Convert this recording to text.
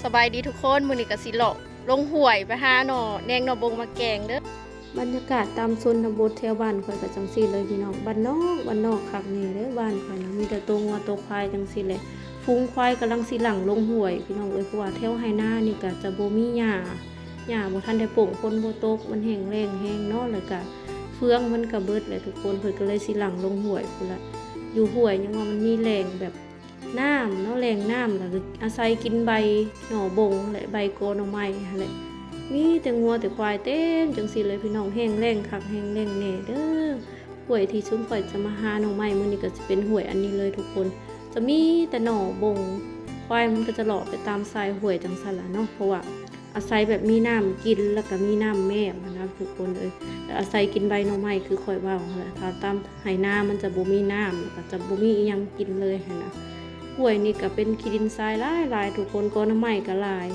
ສະບາຍດີທຸກຄົນ, ມື້ນີ້ກໍຊິເລາະລົງຫ້ວຍໄປຫາໜໍ່ແໜງໜໍ່ບົງມາແກງເດີ້. ບັນຍາກາດຕາມຊົນນະບົດແຖວບ້ານຂ້ອຍກໍຈັ່ງຊີ້ເລີຍພີ່ນ້ອງ, ບ້ານນອກ ບ້ານນອກຄັກແນ່ເດີ້. ບ້ານຂ້ອຍນະມີແຕ່ໂຕງົວໂຕຄວາຍຈັ່ງຊີ້ແຫຼະ. ຝູງຄວາຍກຳລັງຊິຫຼັ່ງລົງຫ້ວຍພີ່ນ້ອງເອີຍ, ເພາະວ່າແຖວໄຮ່ນານີ້ກໍຈະບໍ່ມີຫຍ້າ, ຫຍ້າບໍ່ທັນໄດ້ປົງ, ຝົນບໍ່ຕົກ, ມັນແຫ້ງແລ້ງແຮງເນາະ, ແລ້ວກໍເຟືອງມັນກໍເບິດແຫຼະທຸກຄົນ. ເພິ່ນກໍເລີຍຊິຫຼັ່ງລົງຫ້ວຍພຸ້ນລະ. ຢູ່ຫ້ວຍຍັງວ່າມັນມີແຫຼ່ງແບບ ນ້ຳເນາະ, ແຫຼ່ງນ້ຳ ແລ້ວກໍອາໄສກິນໃບໜໍ່ບົງ ແລະ ໃບກໍໜໍ່ໄມ້ຫັ້ນແຫຼະ. ມີແຕ່ງົວແຕ່ຄວາຍເຕັມຈັ່ງຊີ້ເລີຍພີ່ນ້ອງ, ແຫ້ງແລ້ງຄັກແຫ້ງແລ້ງແນ່ເດີ້. ຫ້ວຍທີ່ຊຸມຂ້ອຍຈະມາຫາໜໍ່ໄມ້ມື້ນີ້ກໍຊິເປັນຫ້ວຍອັນນີ້ເລີຍທຸກຄົນ, ຈະມີແຕ່ໜໍ່ບົງ. ຄວາຍມັນກໍຈະເລາະໄປຕາມຊາຍຫ້ວຍຈັ່ງຊັ້ນລະເນາະ, ເພາະວ່າ ອາໄສແບບມີນ້ຳກິນ ແລ້ວກໍມີນ້ຳແມບຫັ້ນນະທຸກຄົນເອີຍ. ແລ້ວອາໄສກິນໃບໜໍ່ໄມ້ຄືຂ້ອຍເວົ້າຫັ້ນແຫຼະ, ຖ້າຕາມໄຮ່ນາມັນຈະບໍ່ມີນ້ຳ ແລ້ວກໍຈະບໍ່ມີອີ່ຫຍັງກິນເລີຍຫັ້ນນະ. ຫ້ວຍນີ້ກໍເປັນຂີ້ດິນຊາຍຫຼາຍໆທຸກຄົນ, ກໍໜໍ່ໄມ້ກໍຫຼາຍ.